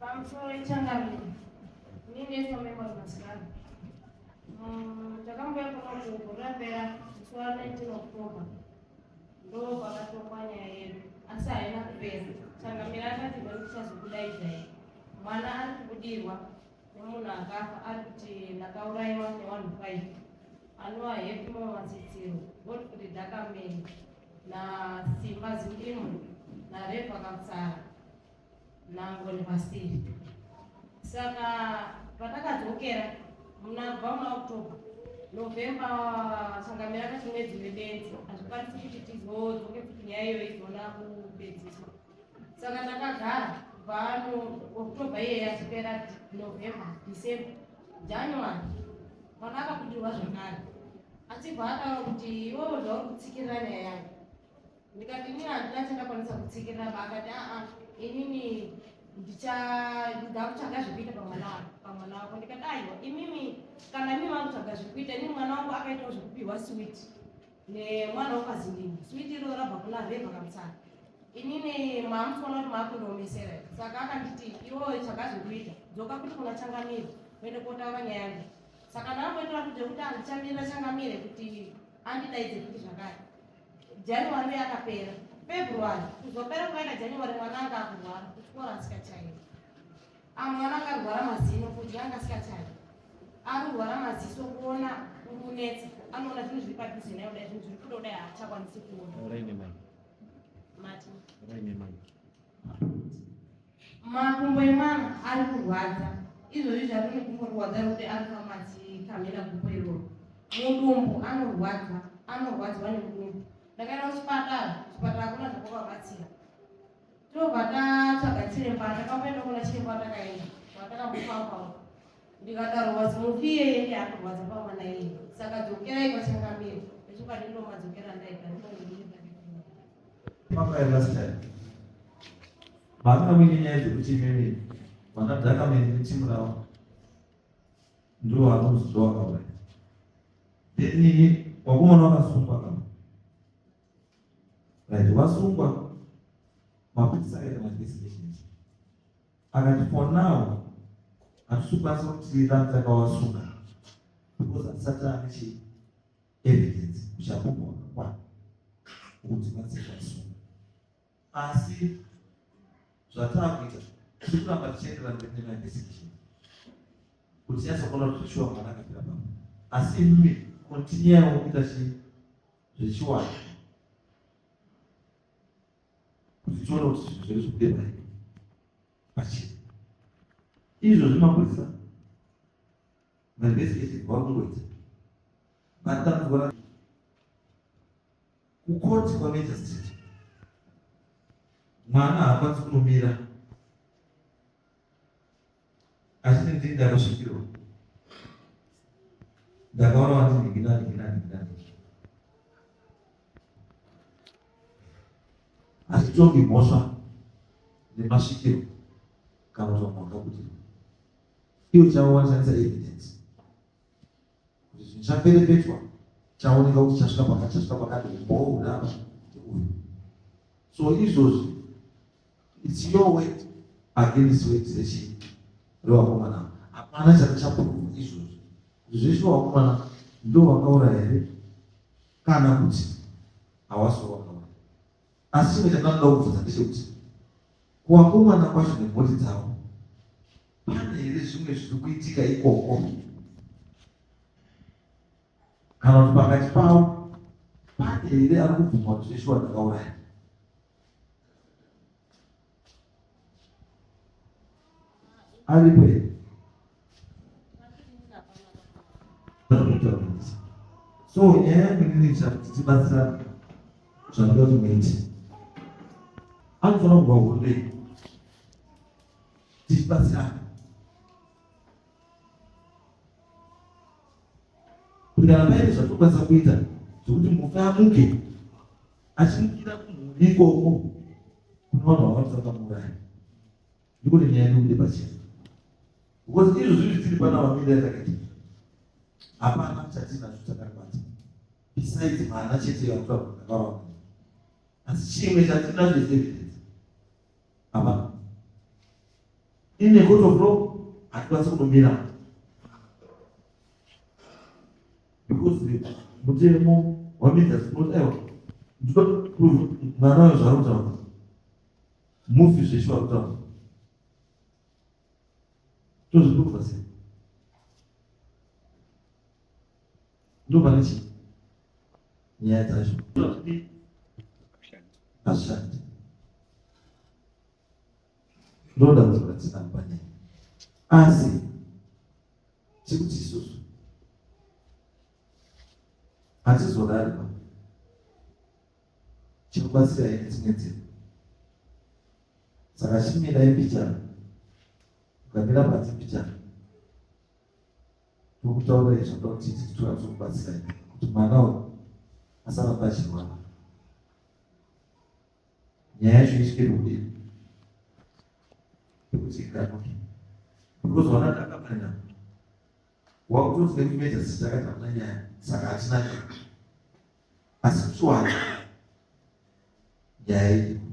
Pamusoro ichangamire. Ini ndinoitwa Memory Masikana. Takamboya kuno gore rapera musi wa 19 October. Ndo pakatongwa nyaya yedu asi haina kupera. Changamire akati gore tichazokudaidzai. Mwana ari kubudirwa nemunhu akafa ari kuti ndakauraiwa nevanhu 5 anova Happymore Matsitsiro, Godfrey Dakameni naSimba Zindimo naReva Kamutsara naNgoni Pasiri. Saka patakadzokera muna kubva muna October, November changamira akati mwedzi webenzi hazvikwanisi kuti tizodzoke futi nyaya iyoyo izoona kupedziswa. Saka takagara kubva no October iyeye achipera November, December, January mwana akabudirwa zvakare achibva ataura kuti iwewe zvauri kutsikirira nyaya yangu. Ndikati inini handina chandakwanisa kutsikirira ba akati aa inini ndichada kutsvaga zvekuita pamwana wako pamwana wako. Ndikati aiwa imimi kana imimi makutsvaga zvekuita inini mwana wangu akaitawo zvekupiwa sweet nemwana wekwaZindini sweet iro rabva kuna Reva Kamutsara. Inini maamutoona kuti maakundiomesera here saka akanditi iwewe tsvaga zvekuita dzoka futi kuna Changamire uende kotaura nyaya yangu. Saka ndakamboitira futi zvekuti handichamirira Changamire kuti andidaidze futi zvakare. January yakapera, February kuzopera kwakaita January mwana anga akurwara kuchikoro asikachairi. Mwana akarwara mazino kudya anga asikachairi. Arurwara maziso kuona kurunetsa anoona zvinhu zviri padhuze naye kudai zvinhu zviri kuda kudai haachakwanisi kuona. Mati. Makumbo emwana ari kurwadza izvozvi zvari negumbo rurwadza rekuti ari kufamba achikamhina gumbo iroro. Mudumbu anorwadza, anorwadziwa nemudumbu. Ndakaenda kuchipatara, kuchipatara hakuna zvakwakabatsira. Tobva tatsvaga chiremba, takamboenda kuna chiremba watakaenda, watakambofamba ndikadaro wazi mufi iyeye ndiye ari kurwadza pamwana iyeye saka dzokerai kwachangamire. Nechokwadi ndomadzokera andaita. Maka last time. Makanga muine nyaya dzekuti imimi vana Dhakameni netimu ravo ndivo vanozi ndo vakauraya. Then ini wakomana wakasungwa kama. Right, wasungwa mapurisa akaita mainvestigations akati for now hatisi kukwanisa kuti tirambe takawasunga because hatisati taane chii evidence uchapupu hwakakwana hwekuti tikwanise kuvasunga asi zvataakuita tiri kuramba tichienderera mberi nemainvestigation kuti tinyatsokuona kuti shuwa mwana akafira papa asi imimi kontinyaiwo kuita chii zvechiwani kuti tione kuti zvinhu zvedu zvibude pai pachena izvozvi mapurisa Mainvestigation vari kungoita but dambudziko ra kukoti kwamagistrate mwana haakwanisi kunomira achiti ndini ndakasvikirwa ndakaona wandinhingi nanhingi nanhingi nanhingi hazvitongi mhosva nemasvikiro kana kuti vamwe vakabudirwa Ivo chavo vanoshandisa evidence kuti zvinhu zvaferefetwa chaoneka kuti chasvika pakati chasvika pakati umbowo hudaro uyu so izvozvi it's your word against word rechii revakomana hapana chati chaprova izvozvi kuti zveshuwa vakomana ndo vakaura here kana kuti hawasi vakaura asi chimwe chandinoda kubvunza ndechekuti kuvakomana kwacho nemhuri dzavo Pane here zvimwe zviri kuitika ikoko kana kuti pakati pavo pane here ari kubvuma kuti zveshuwa ndakauraya? Aripo here? So nyaya yangu inini kuti tibatsirane zvandinoda kuti muite anofanira kubva hondo iyi tichibatsirana kuti kana paine zvatinokwanisa kuita zvekuti mufi amuke achimukira kumhuri ikoko kune vanhu vavanoti vakamuuraya ndiko nenyaya yedu kude pachena because izvo zvinhu zvitiri pana vamira yatakaita hapana chatinacho chakabata besides mwana chete yakuta ndakawana asi chimwe chatinacho is evidence hapana. In a court of law hatikwanisi kunomira because mutemo wamedza unoti aiwa ndinoda prove mwana uyo zvaari kutaura, mufi zveshe vari kutaura, tozviprova sei? Ndo pane chii nyaya dzacho hazvishandi. Ndo dambudziko ratinaro panyaya, asi tikuti isusu hatizodari pa chikubatsirai nedzimwe nzira. Saka chimirai mbichana, ukamira panze mbichana, tokutaurirai zvatoda kuti tiite tikwanise kubatsirai kuti mwana uyu asaramba achirwara, nyaya yacho isvike pekudini, pekuti ikanuke, because wana takapanina wakutoti nekumeja sitakati hakuna nyaya, saka hatina nyaya, asi kuchiwana nyaya iripo.